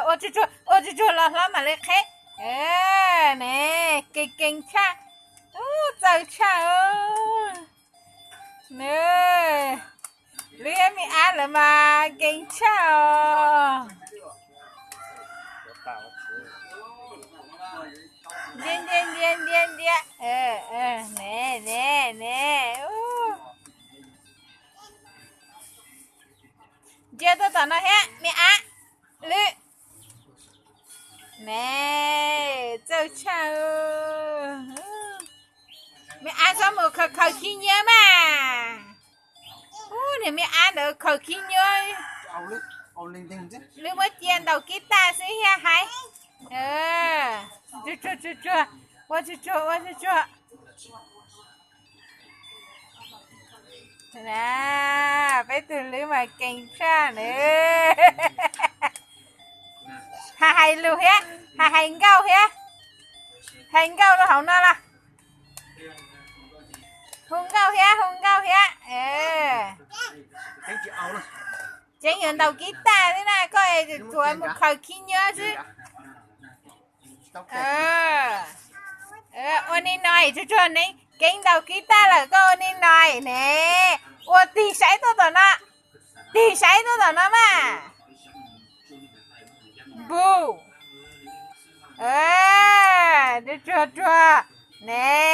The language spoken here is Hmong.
Ua tsuag tsuag, ua tsuag tsuag los hlob mam li qheb. Ne, kev keev tshaj, txawj tshaj. Ne, lwm me ab lawv mas keev tshaj os. Ntiab ntiab ntiab ntiab ntiab. Ne, ne, ne. Ntsia tuaj tom no thiab me ab. Lwm. Ne, txawj tshaj. Me ab txhob mus khaws khaws khib nyiab mas. Ub, niag me ab ntawd khaws khib nyiab. Lwm muab cia ntaus kib taj xwb thiaj hais. Tsuag tsuag tsuag tsuag, ua tsuag tsuag ua tsuag tsuag. Peb tug lwm mas keev tshaj na. Hais hais lus thiab, hais hais nkauj thiab. Hais nkauj rau hauv no los. Hu nkauj thiab, hu nkauj thiab. Tseem yuav ntaus kib taj xwb na, koj tsuas mus khaws khib nyiab xwb. Ua li no tsuag tsuag ne, keev ntaus kib taj lawm koj ua li no ne. Ua tig saib tuaj tom no, tig saib tuaj tom no mas. Npu. Tsuag tsuag ne.